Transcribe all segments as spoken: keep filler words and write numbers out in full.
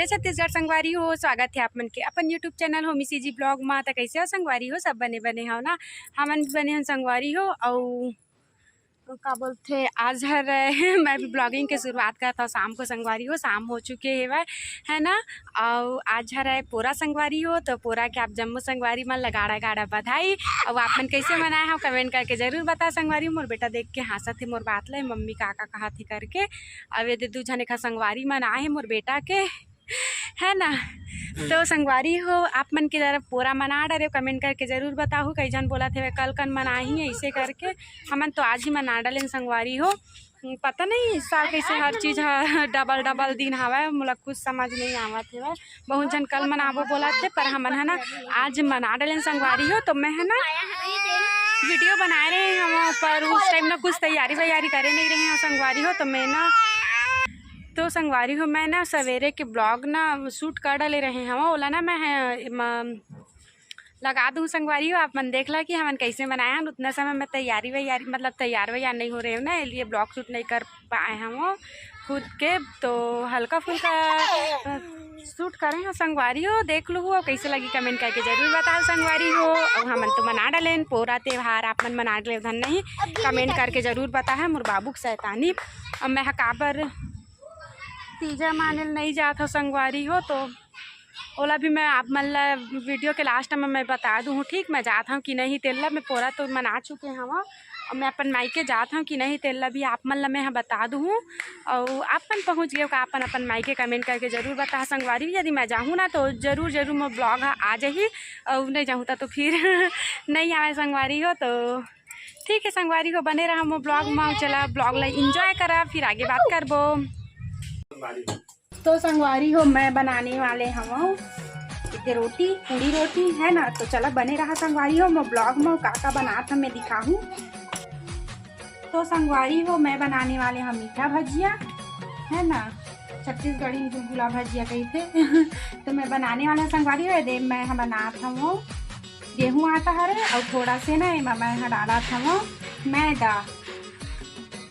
जय छत्तीसगढ़ संगवारी हो, स्वागत हे आप मन के अपन YouTube channel Homi CG blog मा। त कइसे हो संगवारी हो? सब बने बने हो ना? हमन भी बने हन संगवारी हो। अउ का बोलथे, आज हर मैं भी ब्लॉगिंग के शुरुआत करत हव शाम को संगवारी हो। शाम हो चुके हेवय, है ना? अउ आज हर है पोरा संगवारी हो, तो पोरा के आप जम्मो संगवारी मन ला गाड़ा गाड़ा बधाई। अउ आप मन कइसे मनाए हव, कमेंट करके जरूर बता संगवारी हो। मोर बेटा देख के हाँसत हे मोर बात ला, मम्मी का का कहत हे करके। अब ये दे दू झने का संगवारी मन आए हे मोर बेटा के, है ना? तो संगवारी हो, आप मन के तरफ पोरा मना डरे, कमेंट करके जरूर बताहू। कई झन बोलत हेवय कल कन मनाही, ऐसे करके हमन तो आज ही मना डलेन संगवारी हो। पता नहीं इस साल कैसे हर चीज ह डबल डबल दिन हवय, मोला कुछ समझ नहीं आवत हेवय। बहुत झन कल मनाबो बोलत हे, पर हमन ह ना आज मना डलेन संगवारी हो। तो मैं ह ना वीडियो बनाए रहे हम, पर उस टाइम ना कुछ तैयारी वैयारी करे नहीं रहे हैं संगवारी हो। तो मैं ना तो संगवारी हो, मैं ना सवेरे के ब्लॉग ना शूट कर डाले रहे हव, ओला ना मैं ह-, म-, लगा दूँ संगवारी हो। आप मन देख ला कि हमन कैसे बनाए हन। उतना समय मैं तैयारी वैयारी, मतलब तैयार वैयार नहीं हो रहे हो ना, इसलिए ब्लॉग शूट नहीं कर पाए हम खुद के। तो हल्का फुल्का, अ, शूट करे हो संगवारी हो, देख लू हो, कैसे लगी कमेंट करके जरूर बताओ संगवारी हो। और हमन तो मना डालेन पोरा त्योहार, आप मन मना डाले धन नहीं, कमेंट करके जरूर बता है मोर बाबू के शैतानी। अब मैं ह काबर तीजा माने ल नहीं जात हो संगवारी हो, तो ओला भी मैं आप मन ला वीडियो के लास्ट में मैं बता दूँ हूँ, ठीक? मैं जात हूँ कि नहीं तेला, मैं पोरा तो मना चुके हव, और मैं अपन मायके जात हूँ कि नहीं तेला भी आप मन ला मैं ह बता दूँ हूँ। और आप मन पहुँच गए का अपन अपन मायके, कमेंट करके जरूर बता संगवारी। यदि मैं जाहूँ ना तो जरूर जरूर मोर ब्लॉग ह आ जाही, और नहीं जाहूँ ता तो फिर नहीं आवे संगवारी हो। तो ठीक है संगवारी हो, बने रहा मोर ब्लॉग में। चला ब्लॉग ला एंजॉय करा, फिर आगे बात करबो। तो संगवारी हो, मैं बनाने वाले हव एक रोटी, पूड़ी रोटी, है ना। तो चला बने रहा संगवारी हो, मोर ब्लॉग में का का बनात हव मैं दिखाहूँ। तो संगवारी हो, मैं बनाने वाले हव मीठा भजिया, है ना, छत्तीसगढ़ी में गुलगुला भजिया कहिथे। तो मैं बनाने वाला संगवारी हो, ये दे मैं ह बनात हव गेहूं आटा हरे, और थोड़ा से ना एमा मैं ह डालत हव मैदा।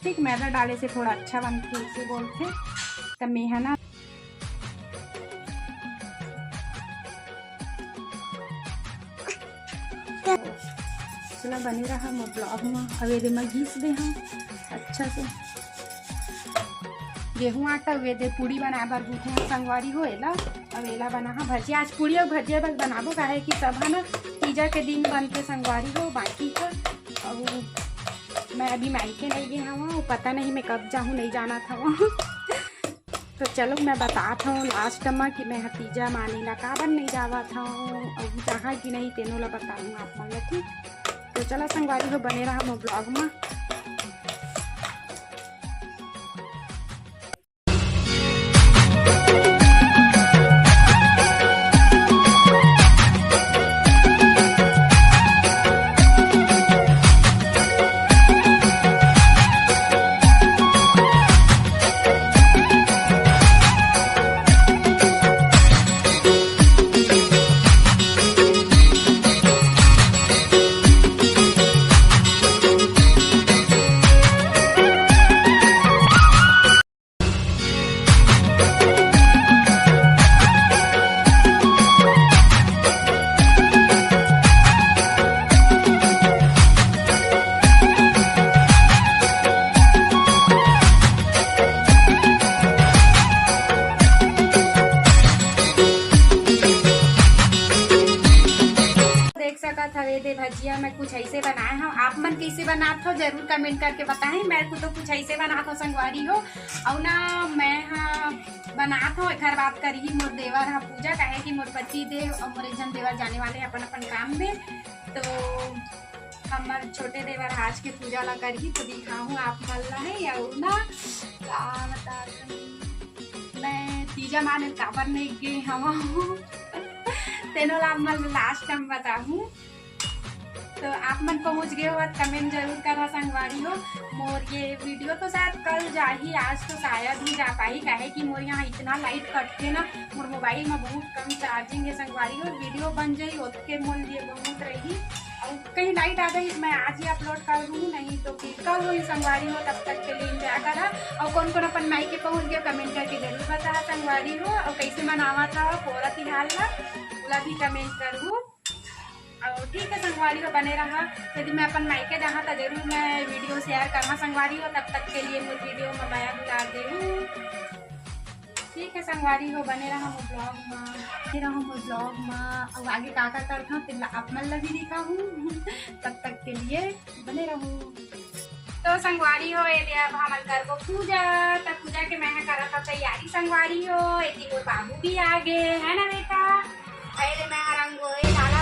ठीक, मैदा डाले से थोड़ा अच्छा बनथे, इसे बोलथे। त मैं ह ना चला बने रहा मोर ब्लॉग में। अब ये दे मैं घिस दे हव अच्छा से गेहूं आटा। अब ये दे पूड़ी बनाए बर गूंथे हव संगवारी हो एला। अब एला बना हा भजिया, आज पूड़ी और भजिया बस बनाबो, काहे कि सब ह ना तीजा के दिन बनथे संगवारी हो, बाकी का। और मैं अभी मायके नहीं गए हव, पता नहीं मैं कब जाहूँ, नहीं जानत हव। तो चलो मैं बतात हव लास्ट में कि मैं ह तीजा माने ला काबर नहीं जावत हव, और जाहूँ कि नहीं तेनो ला बताहूँ आप मन ला, ठीक? तो चला संगवारी हो, बने रहा मोर ब्लॉग में। देख सकत हवे दे भजिया मैं कुछ ऐसे बनाए हव। आप मन कैसे बनात हो जरूर कमेंट करके बताएं। मैं को तो कुछ ऐसे बनात हो संगवारी हो। और ना मैं ह बनात हो, एकर बात करिही मोर देवर ह पूजा, काहे कि मोर पति देव और मोर एक झन देवर जाने वाले हैं अपन अपन काम में। तो हमर छोटे देवर आज के पूजा ला करही, तो दिखाहूँ आप मन ला है। और ना का बता, मैं तीजा माने काबर नहीं गे हव तेनो ला आप मन लास्ट टाइम बताहूँ। तो आप मन पहुँच गए हो, कमेंट जरूर करा संगवारी हो। मोर ये वीडियो तो शायद कल जाही, आज तो शायद ही जा पाही, काहे कि मोर यहाँ इतना लाइट कटथे ना, मोर मोबाइल में बहुत कम चार्जिंग है संगवारी हो। वीडियो बन जाही ओतके मोर लिए बहुत रही, और कहीं लाइट आ जाही तो मैं आज ही अपलोड कर दूँ, नहीं तो फिर कल होही संगवारी हो। तब तक के लिए एंजॉय करा, और कौन कौन अपन मायके पहुँच गए कमेंट करके जरूर बता। संगवारी हो, अउ कइसे मनावत हव पोरा तिहार ला, ओला भी comment करहू। अउ ठीक है संगवारी हो, बने रहा। यदि मैं अपन मायके जाहा त जरूर मैं video share करहा संगवारी हो। तब तक के लिए मोर video में मया दुलार देहू। ठीक है संगवारी हो, बने रहा मोर vlog में, बने रहा मोर vlog में। अउ आगे का का करत हव तेला आप मन ला भी दिखाहू। तब तक के लिए बने रहू। तो संगवारी हो, ये दे अब हमन करबो पूजा। त पूजा के मैं ह करत हव तैयारी संगवारी हो। एती मोर बाबू भी आ गे, है ना बेटा? अरे मैं ह रंगोली डाला।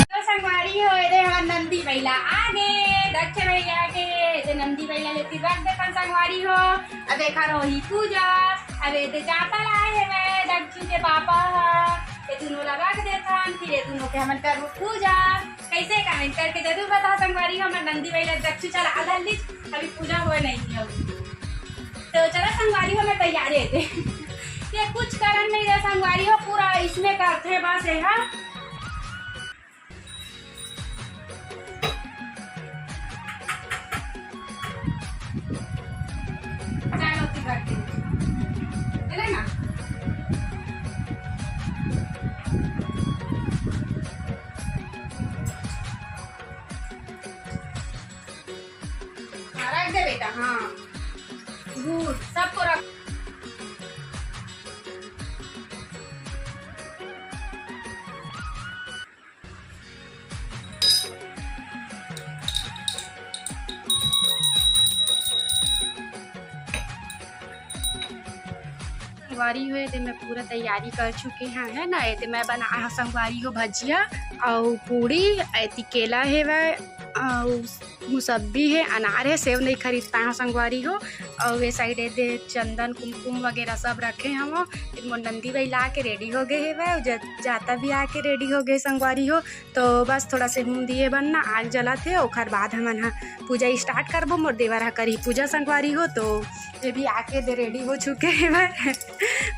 तो संगवारी हो, एदे हमर नंदी बइला आगे, दक्ष भैया के, एदे नंदी बइला लेती रख देथन संगवारी हो। अब देखा रोही पूजा, अब एदे जाता लाए हे मैं, दक्षू के पापा ह, ये दोनों ला रख देथन, फिर ये दोनों के हमन करबो पूजा। कैसे comment करके जरूर बताओ संगवारी हो, हमर नंदी बइला दक्षू चला धर ली, अभी पूजा होए नहीं है। तो चला संगवारी हो, मैं तैयार है थे। ये कुछ करन नहीं दे संगवारी हो, पूरा इसमें करथे बस ये, हाँ। चलो, ठीक है। चले ना? हाँ, रख दे बेटा, हाँ। Good, सबको रख। संगवारी हो, एदे मैं पूरा तैयारी कर चुके हैं, है ना। एदे मैं बनाए हव संगवारी हो भजिया अउ पूड़ी, एती केला हेवय अउ मुसब्बी हे, अनार हे, सेव नहीं खरीद पाए हव संगवारी हो। अउ ये side एदे चंदन, कुमकुम वगैरह सब रखे हव। एदे मोर नंदी बइला आके ready हो गए हेवय, अउ ज-, जाता भी आके ready हो गए संगवारी हो। तो बस थोड़ा से हूम दिए बर ना आग जलात हे, ओखर बाद हमन ह पूजा start करबो। मोर देवर ह करही पूजा संगवारी हो, तो ये भी आके दे ready हो चुके हेवय,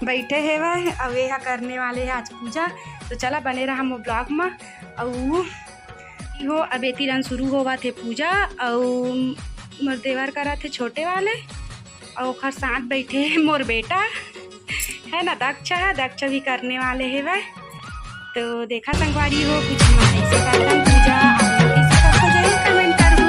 बैठे हेवय। अब ये ह करने वाले हे आज पूजा, तो चला बने रहा मोर vlog म। अउ हो अब एती रन शुरू होवत हे पूजा, अउ मोर देवर करत हे छोटे वाले, अउ ओखर साथ बैठे हे मोर बेटा, है ना, दक्ष है, दक्ष भी करने वाले हेवय। तो देखा संगवारी हो, कुछ हमन ऐसे करथन पूजा, आप लोग कैसे करथो, जरूर comment करहू।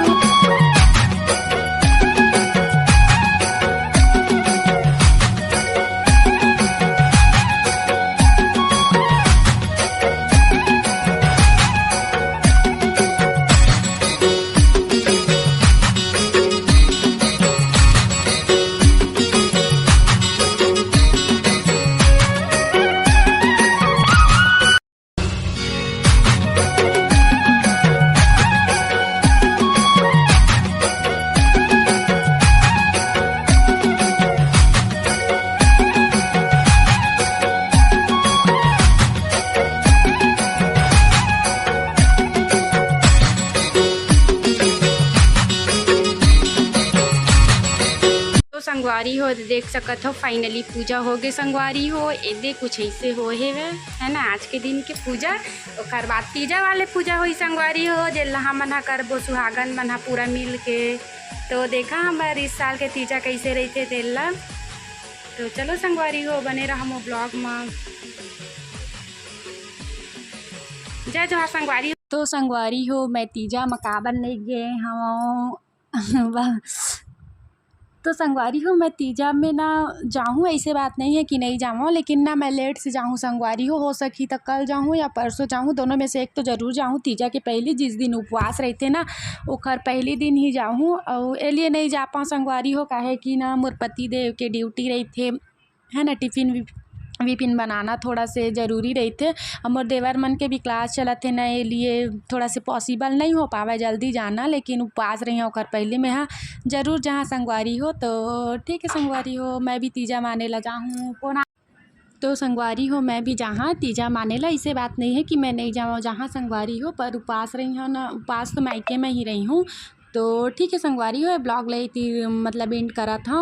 तो संगवारी हो, देख सकत हो, finally पूजा हो गे संगवारी हो। एदे कुछ ऐसे हो हे, है ना, आज के दिन के पूजा। ओकर बाद तीजा वाले पूजा होई संगवारी हो, जेला हमन ह करबो सुहागन मन ह पूरा मिल के। तो देखा हमर इस साल के तीजा कैसे रहिथे तेला। तो चलो संगवारी हो, बने रहा मोर vlog म। जय जोहार संगवारी। तो संगवारी हो, मैं तीजा म काबर नहीं गे हवं? वाह। तो संगवारी हो, मैं तीजा में ना जाहूँ, ऐसे बात नहीं है कि नहीं जावं, लेकिन ना मैं late से जाहूँ संगवारी हो। हो सकही त कल जाहूँ या परसों जाहूँ, दोनों में से एक तो जरूर जाहूँ। तीजा के पहली जिस दिन उपवास रहिथे ना, ओखर पहली दिन ही जाहूँ। अउ ए लिए नहीं जा पाऊँ संगवारी हो, काहे कि ना मोर पति देव के duty रहिथे, है ना, टिफिन वि-, विफिन बनाना थोड़ा से जरूरी रहिथे। अउ मोर देवर मन के भी class चलत हे ना, ए लिए थोड़ा से possible नहीं हो पावे जल्दी जाना, लेकिन उपवास रही ओखर पहले में, हाँ, जरूर जहाँ संगवारी हो। तो ठीक है संगवारी हो, मैं भी तीजा माने ला जाहूँ। कोना तो संगवारी हो, मैं भी जाहाँ तीजा माने ला, इसे बात नहीं है कि मैं नहीं जाऊँ जाहाँ संगवारी हो, पर उपास रही हूँ ना, उपास तो मायके में ही रही हूँ। तो ठीक है संगवारी हो, ब्लॉग ले ती मतलब एंड करत हूँ।